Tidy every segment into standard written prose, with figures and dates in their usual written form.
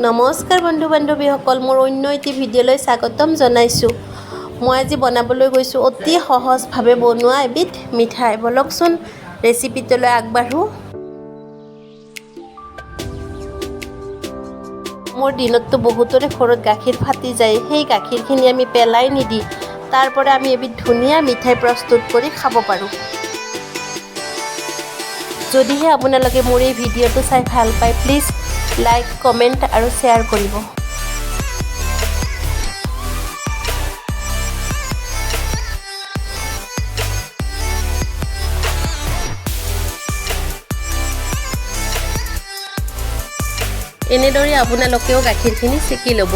নমস্কাৰ বন্ধু বান্ধৱীসকল, মোৰ অন্য এটি ভিডিঅ'লৈ স্বাগতম জনাইছোঁ। মই আজি বনাবলৈ গৈছোঁ অতি সহজভাৱে বনোৱা এবিধ মিঠাই। ব'লকচোন ৰেচিপিটোলৈ আগবাঢ়োঁ। মোৰ দিনততো বহুতৰে ঘৰত গাখীৰ ফাটি যায়। সেই গাখীৰখিনি আমি পেলাই নিদি তাৰ পৰা আমি এবিধ ধুনীয়া মিঠাই প্ৰস্তুত কৰি খাব পাৰোঁ। যদিহে আপোনালোকে মোৰ এই ভিডিঅ'টো চাই ভাল পায়, প্লিজ লাইক, কমেণ্ট আৰু শ্বেয়াৰ কৰিব। এনেদৰে আপোনালোকেও গাখীৰখিনি চেকি ল'ব।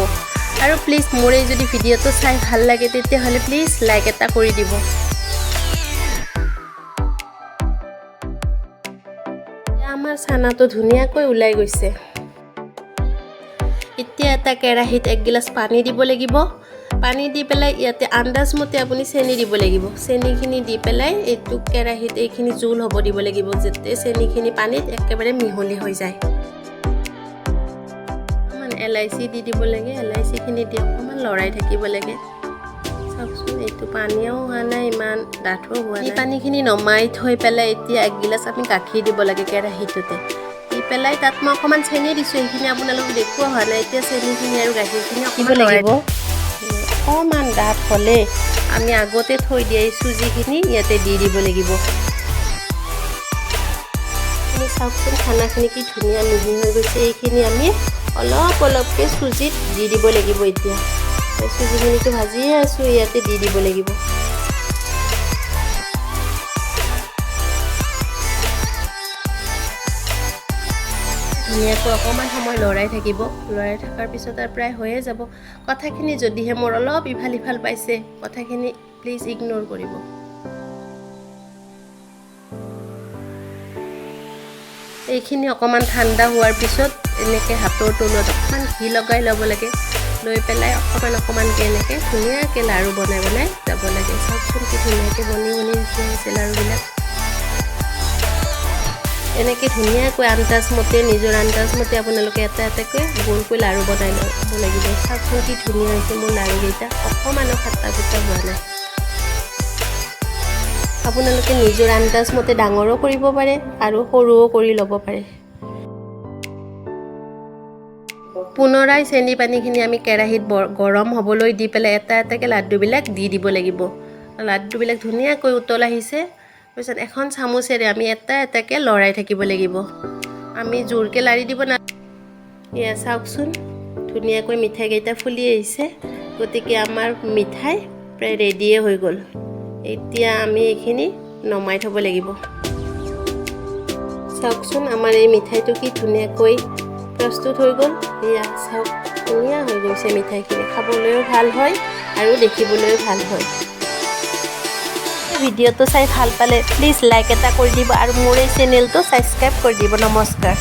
আৰু প্লিজ মোৰ এই যদি ভিডিঅ'টো চাই ভাল লাগে, তেতিয়াহ'লে প্লিজ লাইক এটা কৰি দিব। আমাৰ চানাটো ধুনীয়াকৈ ওলাই গৈছে। এতিয়া এটা কেৰাহীত এক গিলাচ পানী দিব লাগিব। পানী দি পেলাই ইয়াতে আন্দাজমতে আপুনি চেনি দিব লাগিব। চেনিখিনি দি পেলাই এইটো কেৰাহীত এইখিনি জোল হ'ব দিব লাগিব, যাতে চেনিখিনি পানীত একেবাৰে মিহলি হৈ যায়। অকণমান এলাইচি দি দিব লাগে। এলাইচিখিনি দি অকণমান লৰাই থাকিব লাগে। চাওকচোন, এইটো পানীও হোৱা নাই, ইমান ডাঠো হোৱা নাই। পানীখিনি নমাই থৈ পেলাই এতিয়া একগিলাচ আমি গাখীৰ দিব লাগে কেৰাহীটোতে। দি পেলাই তাত মই অকণমান চেনি দিছোঁ। সেইখিনি আপোনালোকক দেখুওৱা হোৱা নাই। এতিয়া চেনিখিনি আৰু গাখীৰখিনি দিব লাগিব। অকণমান ডাঠ হ'লে আমি আগতে থৈ দিয়া এই চুজিখিনি ইয়াতে দি দিব লাগিব। চাওকচোন, খানাখিনি কি ধুনীয়া মিহি হৈ গৈছে। এইখিনি আমি অলপ অলপকৈ চুজিত দি দিব লাগিব। এতিয়া চুজিখিনিতো ভাজিয়ে আছোঁ, ইয়াতে দি দিব লাগিব। ধুনীয়াকৈ অকণমান সময় লৰাই থাকিব। লৰাই থকাৰ পিছত আৰু প্ৰায় হৈয়ে যাব। কথাখিনি যদিহে মোৰ অলপ ইফাল সিফাল পাইছে, কথাখিনি প্লিজ ইগন'ৰ কৰিব। এইখিনি অকণমান ঠাণ্ডা হোৱাৰ পিছত এনেকৈ হাতৰ তলুৱাত অকণমান ঘি লগাই ল'ব লাগে। লৈ পেলাই অকণমান অকণমানকৈ এনেকৈ ধুনীয়াকৈ লাড়ু বনাই বনাই যাব লাগে। চাওকচোন, কি ধুনীয়াকৈ বনি বনি উঠি আহিছে লাড়ুবিলাক। এনেকৈ ধুনীয়াকৈ আন্দাজমতে, নিজৰ আন্দাজমতে আপোনালোকে এটা এটাকৈ গোলকৈ লাড়ু বনাই ল'ব লাগিব। চাওকচোন, কি ধুনীয়া হৈছে মোৰ লাড়ুকেইটা, অকণমানো ফাটা ফুটা হোৱা নাই। আপোনালোকে নিজৰ আন্দাজমতে ডাঙৰো কৰিব পাৰে আৰু সৰুও কৰি ল'ব পাৰে। পুনৰাই চেনি পানীখিনি আমি কেৰাহীত গৰম হ'বলৈ দি পেলাই এটা এটাকৈ লাড্ডুবিলাক দি দিব লাগিব। লাড্ডুবিলাক ধুনীয়াকৈ উতল আহিছে। তাৰপিছত এখন চামুচেৰে আমি এটা এটাকৈ লৰাই থাকিব লাগিব। আমি জোৰকৈ লাৰি দিব না। এয়া চাওকচোন, ধুনীয়াকৈ মিঠাইকেইটা ফুলি আহিছে। গতিকে আমাৰ মিঠাই প্ৰায় ৰেডিয়ে হৈ গ'ল। এতিয়া আমি এইখিনি নমাই থ'ব লাগিব। চাওকচোন, আমাৰ এই মিঠাইটো কি ধুনীয়াকৈ প্ৰস্তুত হৈ গ'ল। এয়া চাওক, ধুনীয়া হৈ গৈছে মিঠাইখিনি। খাবলৈও ভাল হয় আৰু দেখিবলৈও ভাল হয়। ভিডিঅ'টো চাই ভাল পালে প্লিজ লাইক এটা কৰি দিব আৰু মোৰ এই চেনেলটো ছাবস্ক্ৰাইব কৰি দিব। নমস্কাৰ।